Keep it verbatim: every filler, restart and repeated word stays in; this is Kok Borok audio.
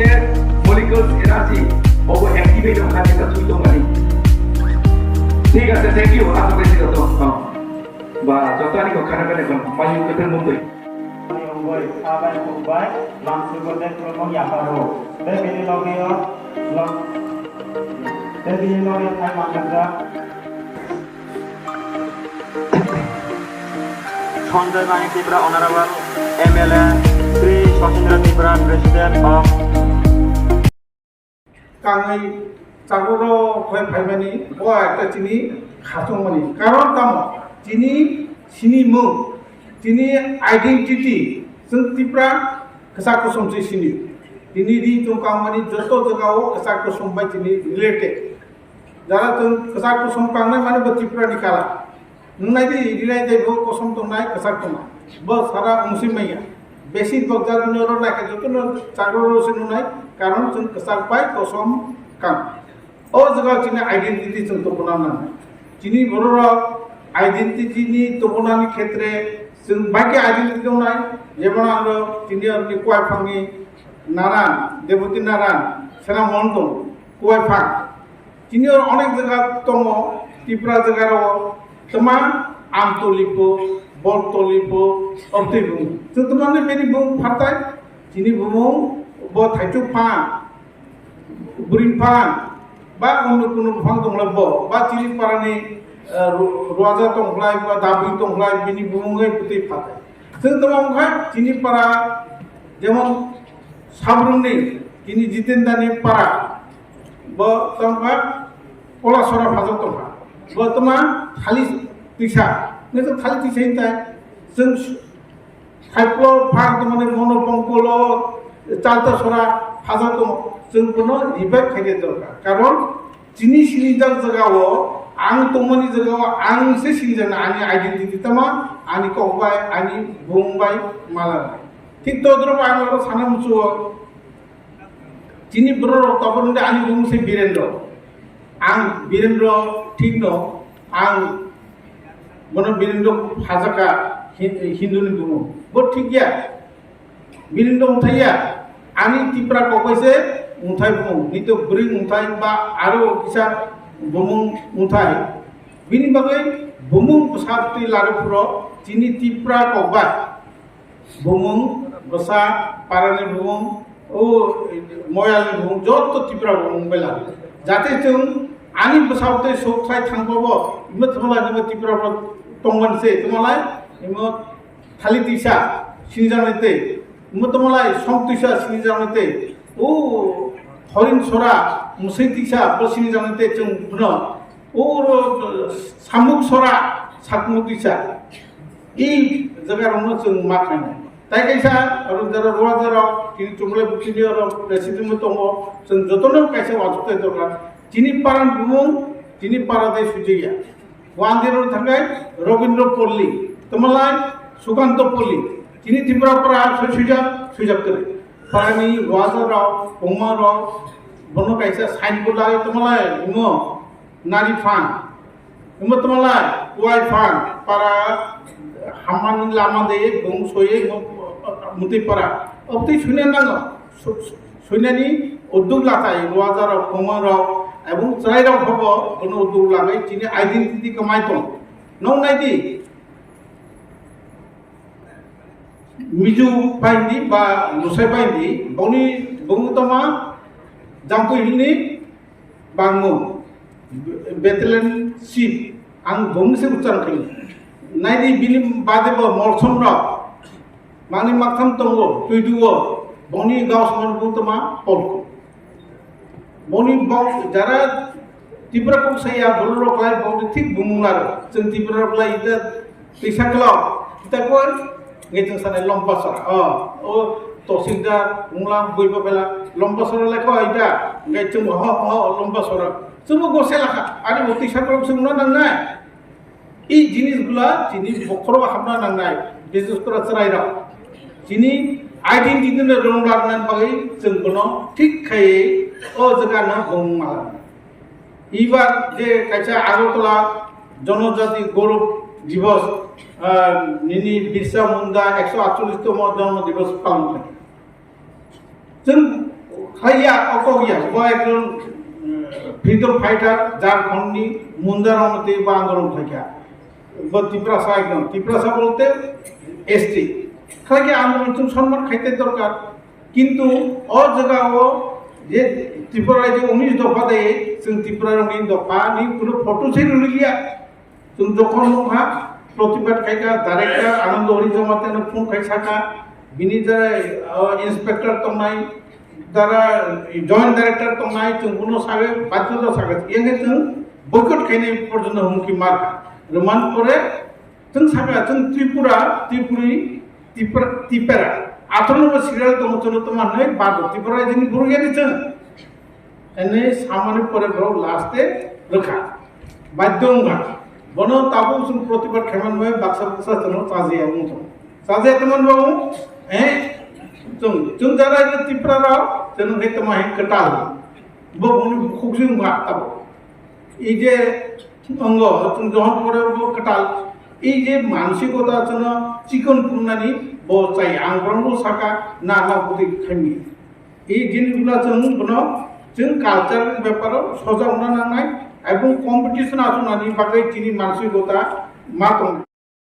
Molecules energy obo activate wngkha, jeta thui tongmani. Thik ache, thank you. Aswk khe joto, ba joto ani kok khana bene kon payu kwthang mungtwi. Bai, sabai, kubai, langsugo de kromong yaparo. De bini logio, log-, de bini logio thai mangjak. Sanjay Manik Tripura, Honorable M L A, Shri Sachindra Tripura, President of Kangwi chakoro hoi phaimani, bo ekta chini khachongmani. Karon tamo? Chini sinimung, chini identity, chwng Tripura kwchak kosom se sini. Tini ri tong kangmani joto jagao kwchak kosom bai chini related. Jara chwng kwchak kosom kangnai mani bo Tripura ni kala. Nung nai di, rinai tei bo kosom tongnai, kwchak tongnai. Bo sara wngsi manya. Besi bok jagani oro naikhe jotono chakro ro se nungnai, karon chwng kwchak bai kosom kang. O jaga chini identity chwng tubuna nang. Chini bororok identity ni tubunani khetre chwng bai khe identity tongnai, jemon ang chini aroni Kuai Phangni Naran, Deboti Naran, Sena Mondol, Kuai Phang. Chini oro onek jaga tongo, Tripura jaga ro, tma Amtoli po, Bortoli po, obtwi bung. Chwng tma ni bini bung phatai, chini bumung bo Thaichuk Phang, Bring Phang, ba ono kuno buphang tongla bo, ba chini parani, eh, ru-, ruaja tongkhlai, ba dabwi tongkhlai, bini bumung hai bwtwi phatai. Chwng tma wngkha, chini para, jemon Sabrumni, chini Jitendani para, bo tongkha, Kolasora phajak tongkha. Bo tma thali tisa. Nito thali tisa hintai. Chwng Saiplo phang tmani mono pongkolo Chalta Sora phajak tongo. Chwng bono revive khaide dorkar. Karon chini sinijak jagao, ang tongmani jagao, ang se sinijak na ani identity tama, ani kok bai, ani bung bai mala bai. Thik todrop ang oro sana muchuo. Chini bororok tabuk wngkha ani bumung se Birendra. Ang Birendra thikno, ang bono Birendra phajaka Hin-, Hinduni bumung. Bo thik ya. Birendra wngthai ya. Ani Tipra kok bai se wngthai bumung. Nito bwrwi wngthai ba aro kisa bumung wngthai. Bini bagwi bumung bwsa twi lari phuro chini Tipra kok bai. Bumung, bwsa, parani bumung, o moyalni bumung, joto Tipra bumung belai. Jate chwng ani bwsao tei sok thai thangpabo, imo tongmolai nimo Tipra bo tongmani se, tongmolai, imo thali tisa sinijaknai tei, imo tongmolai song tisa sinijaknai tei, o horin sora, mwswi tisa bo sinijaknai tei chwng phano. Oro samuk sora sakmuk tisa. I jaga rokno chwng ma khainai. Tai kaisa oro jara ruwa jara kini chumlai bukini oro president bo tongo. Chwng jotono kaisa wansuk tai dorkar. Chini para bumung, chini para dai sujaya. Wandiro thangai Robindro Polli, Tomalai Sukanto Polli. Chini Tripura para sui suja, sujak tere. Parani ruwa jara, pongma rok, bono kaisa signboard lagwi tomalai, imo. Nari phan. Imo tongmolai, kuai phan, para hamani lama de, bung soye, imo, mutui para. Obtui suina nango. Su-, su-, suinani uduk lakai, ruaja rok, khumang rok, ebong chwrai rok hobo, bono uduk lakai, chini identity kwmai tong. Nong nai di. Miju paindi ba Lusai paindi, boni bung toma Jampui hini bangmo, Bethlehem sheep, ang bung se uchar kali. Naidi bini bade bo Molsom rok, mani maktham tongo, tuiduo, boni gaus mon bung toma Polko. Boni bok jara Tripura kok saya boro rok lai bok thik bumung laro. Chwng Tripura rok lai ita tisa klo. Ita koi ngai chwng sanai lompa sora. O, o tosingda mungla bui pa bela lompa sora lai ko ita ngai chwng ho ho lompa sora. Chwng go sela kha. Ani bo tisa klo chwng na nang nai. I jinis gula chini bokhoro hamna nangnai, bises kora chwrai rok. Chini identity no rwng rwna bagwi chwng bono thik khai o jaga no bung mala. Ibar je kaisa Agartala Jonojati Gaurav Divas, ah, nini Birsa Munda ekso atchollish tomo jonmo divas palon khai. Chwng Khaiya, okokya, bo ekjon, eh, freedom fighter, Jharkhand ni Munda rong tei bo andolon khaikha. Bo Tiprasa ekdom, Tiprasa bolte S T. Khaikhe andolon chwng sonman khaite dorkar. Kintu o jaga o je Tripura je unis dopha de, chwng Tripura rong ni dopha ni kuno photo se rwliya. Chwng jokhon nukha, protibad khaikha, director Anando Hari Jamatia no phone khai sakha, bini je, uh, inspector tongnai, dara joint director tongnai, chwng bono sawi, badhyo sakha, yenge chwng boycott khainai porjonto humki markha. Rwman pore chwng sakha, chwng Tripura, Tripuri, Tipra, Tipera. Athrono serial tongo, chwngno tongma hwnwi bado, Tripura jini buru yani chwng. Ene samani pore borok last e rwkha. Badhyo wngkha. Bono tabuk chwng protibad khaiman bai baksa baksa chwngno chajiya wng thung. Chajiya tongmani bo wng, eh, chwng, chwng jara je Tipra rok, chwng khe tongma hai kwtal. Bo boni bukhuk se wngkha tabuk. Ei je ongo, chwng johon pore bo kwtal. Ei je mansikota chwngno chikon pungnani bo chai. Ang borokno sakha, na, na, budi khaimi. Ei jinisgulo chwng bono chwng culture beparo sojak wngna nangnai, ebong competition achuknani bagwi chini mansikota ma tong.